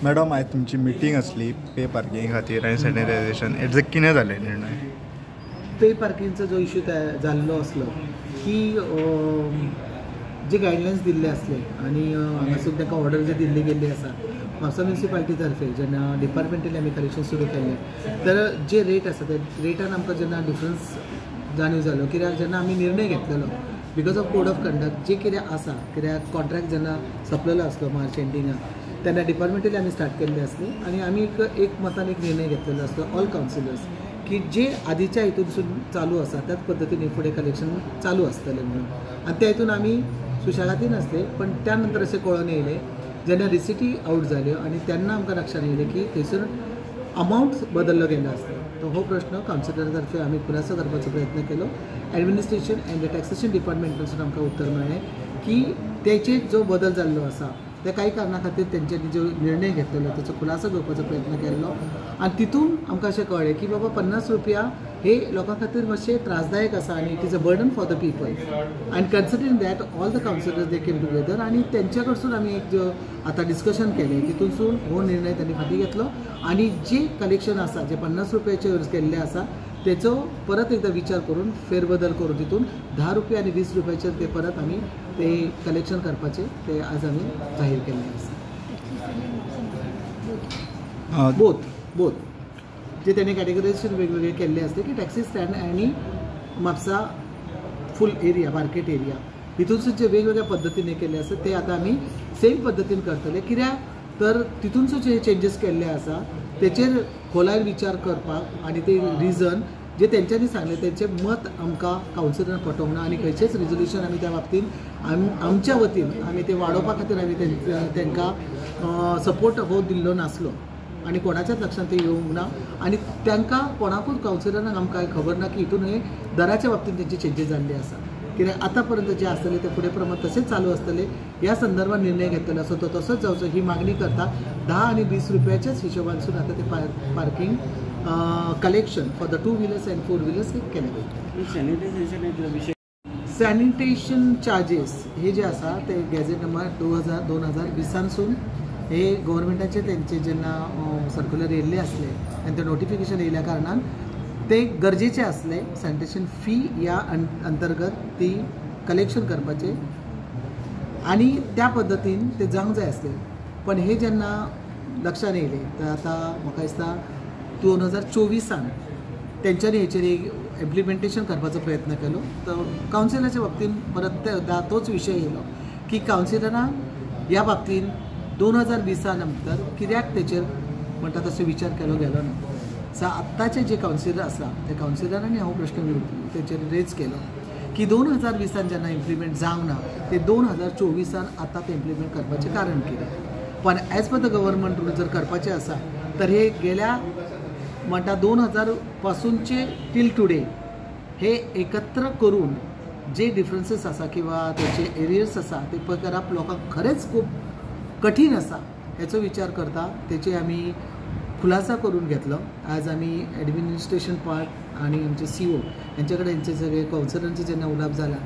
Madam, आयज तुमची meeting आसली पे पार्किंग खातीर आनी सॅनिटायझेशन, हेजें कितें जालें निर्णय? पे पार्किंगचो जो इशू जाल्लो आसलो की जे गायडलायन्स दिल्ले आसले आनी हांगासून तांकां ऑर्डर जे दिल्ली गेल्ली आसा म्हापसा म्युनिसिपालिटी तर्फे, जेन्ना डिपार्टमेंटली आमी कलेक्शन सुरू केल्लें तर जे रेट आसा ते रेटान आमकां जेन्ना डिफरन्स जाणीव जालो, कित्याक जेन्ना आमी निर्णय घेतलेलो because of code of conduct जे कितें आसा, कित्याक कॉन्ट्रॅक्ट जेन्ना सोंपलेलो आसलो मार्च एंडिंगाक तेन्ना डिपार्टमेंटली आमी स्टार्ट केल्ले आसले आनी आमी एक मतान एक निर्णय घेतलेलो आसलो ऑल कावन्सिलर्स की जे आदीच्या हितूनसून चालू आसा त्याच पद्दतीन फुडें कलेक्शन चालू आसतलें म्हणून. आनी त्या हितून आमी सुशेगादीन आसले, पण त्या नंतर अशें कळोन येयलें जेन्ना रिसिटी आवट जाल्यो आनी तेन्ना आमकां लक्षान येयलें की थंयसर अमावंट बदल्लो गेल्लो आसलो. तो हो प्रश्न कावन्सिलरा तर्फे आमी खुलासो करपाचो प्रयत्न केलो. एडमिनिस्ट्रेशन एंड टॅक्सेशन डिपार्टमेंट कडसून आमकां उत्तर मेळ्ळें की तेचेर जो बदल जाल्लो आसा ते काही कारणा खातीर तेंच्यांनी जो निर्णय घेतलेलो तेचो खुलासो घेवपाचो प्रयत्न केल्लो आनी तितून आमकां अशें कळ्ळें की बाबा 50 रुपया हे लोकां खातीर मातशें त्रासदायक आसा आनी it is a burden for the people. And considering that all the councillors they came together आनी तेंच्या कडसून आमी एक जो आतां डिस्कशन केलें तितूनसून हो निर्णय त्यांनी फाटीं घेतलो आनी जे कलेक्शन आसा जे 50 रुपयाचेर केल्लें आसा तेचो परत एकदा विचार करून फेरबदल करून तितून 10 रुपया आनी 20 रुपयाचेर ते परत आमी ते कलेक्शन करपाचें ते आज आमी जाहीर केल्लें आसा. बोथ बोथ जे तेणे कॅटेगरायझेशन वेगवेगळे केल्ले आसले की टॅक्सी स्टँड आनी म्हापसा फूल एरिया मार्केट एरिया हितूनसून जे वेगवेगळ्या पद्दतीने केल्ले आसा ते आतां आमी सेम पद्दतीन करतले, कित्याक तर तितूनसून जे चेंजीस केल्ले आसा तेचेर खोलायेन विचार करपाक आनी ते रिजन जे तेंच्यांनी सांगलें तेंचें मत आमकां कावन्सिलरान पटोवंक ना आनी खंयचेंच रिजोल्युशन आमी त्या बाबतीन आमच्या वतीन आमी ते वाडोवपा खातीर आमी तेंकां सपोर्ट हो दिल्लो नासलो आनी कोणाच्याच लक्षांत ते येवंक ना आनी तांकां कोणाकूच कावन्सिलरांक आमकां खबर ना की हितून हे दराच्या बाबतींत तेंची चेंजीस जाल्ली आसा, कित्याक आतां पर्यंत जे आसतले ते फुडें प्रमाण तशेंच चालू आसतले ह्या संदर्भात निर्णय घेतलेलो आसा तो तसोच जावचो ही मागणी करता. 10 आनी 20 रुपयाच्याच हिशोबानसून आतां ते parking collection for the 2 wheelers and 4 wheelers हे केलें वयता. सॅनिटेशन चार्जीस हे जे आसा ते गॅझेट नंबर 2020 हे गव्हर्मेंटाचे तेंचे जेन्ना सर्क्युलर येयल्ले आसले आनी ते नोटिफिकेशन येयल्या कारणान ते गरजेचे आसले सॅनिटेशन फी ह्या अंतर्गत ती कलेक्शन करपाचे आनी त्या पद्दतीन ते जावंक जाय आसले. पण हे जेन्ना लक्षान येयलें तर आतां म्हाका दिसता 2024 तेंच्यांनी हेचेर एक इम्प्लिमेंटेशन करपाचो प्रयत्न केलो. तर कावन्सिलाच्या बाबतीन परत तोच विशय येयलो की कावन्सिलरांक ह्या बाबतीन 2020 नंतर कित्याक तेचेर म्हणटा तसो विचार केलो गेलो ना. सो आत्ताचे जे कावन्सिलर आसा त्या कावन्सिलरांनी हो प्रश्न तेचेर रेज केलो की 2020 जेन्ना इम्प्लिमेंट जावंक ना ते 2024 आतां ते इम्प्लिमेंट करपाचें कारण कितें. पण as per the government rule जर करपाचें आसा तर हे गेल्या म्हणटा 2000 पासूनचे टील टुडे हे एकत्र करून जे डिफरन्सीस आसा किंवा तेचे एरियर्स आसा ते पळय करप लोकांक खरेंच खूब कठीण आसा हेचो विचार करता तेचे आमी खुलासा करून घेतलो. आज आमी एडमिनिस्ट्रेशन पार्ट आनी आमचे CO हेंचे कडेन हेंचे सगळे कावन्सिलरांचे जेन्ना उलोवप जाला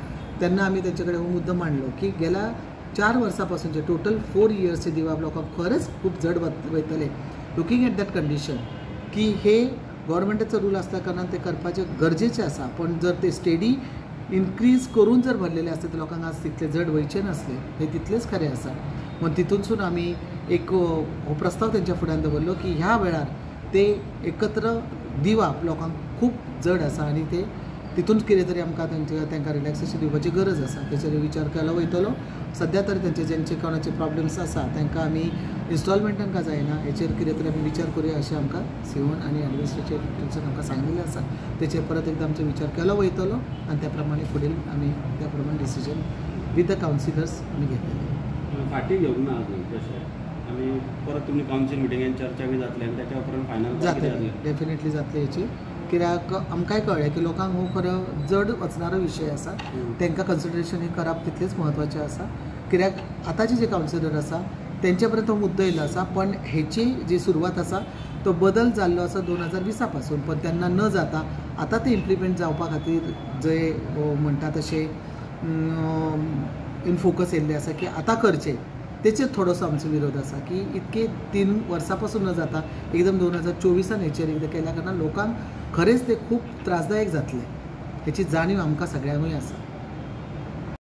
तेन्ना आमी तेंचे कडेन हो मुद्दो मांडलो की गेल्या 4 वर्सां पासूनचे टोटल 4 इयर्सचे दिवप लोकांक खरेंच खूब जड वयतले लुकींग एट that condition की हे गव्हर्मेंटाचो रूल आसल्या कारणान ते करपाचें गरजेचें आसा, पण जर ते स्टेडी इन्क्रीज करून जर भरलेले आसते तर लोकांक आज तितले जड वयचे नासले, हे तितलेंच खरें आसा. म्हण तितूनसून आमी एक हो प्रस्ताव तेंच्या फुड्यान दवरलो की ह्या वेळार ते एकत्र दिवप लोकांक खूब जड आसा आनी ते तितून कितें तरी आमकां तेंकां रिलॅक्सेशन दिवपाची गरज आसा तेचेर विचार केलो वयतलो. सद्या तर तेंचे जेंचे कोणाचे प्रॉब्लम्स आसा तेंकां आमी इन्स्टॉलमेंटान का जायना हेचेर कितें तरी आमी विचार करुया अशें आमकां CO आनी एडमिनिस्ट्रेशन आमकां सांगिल्लें आसा. तेचेर परत एकदां आमचो विचार केलो वयतलो आनी त्या प्रमाणे फुडें आमी त्या प्रमाणे डिसिजन विथ the counsellors आमी घेतले. फाटीं घेवंक ना अजून तशें आमी परत तुमी कावन्सील मिटिंगेन चर्चा बी जातली आनी तेच्या उपरांत फायनल जातलें, डेफिनेटली जातलें हेची, कित्याक आमकांय कळ्ळें की लोकांक हो खरो जड वचणारो विशय आसा, तांकां कन्सिडरेशन हें करप तितलेंच म्हत्वाचें आसा. कित्याक आतांचे जे कावन्सिलर आसा तेंचे पर्यंत हो मुद्दो येयलो आसा, पण हेची जी सुरवात आसा तो बदल जाल्लो आसा 2020 पासून, पण तेन्ना न जाता आतां ते इम्प्लिमेंट जावपा खातीर जे म्हणटा तशें इन फोकस येयल्लें आसा की आतां करचें. तेचेर थोडोसो आमचो विरोध आसा की इतके 3 वर्सां पासून न जाता एकदम 2024 हेचेर एकदां केल्या कारणान लोकांक खरेंच ते खूब त्रासदायक जातले हेची जाणीव आमकां सगळ्यांकूय आसा.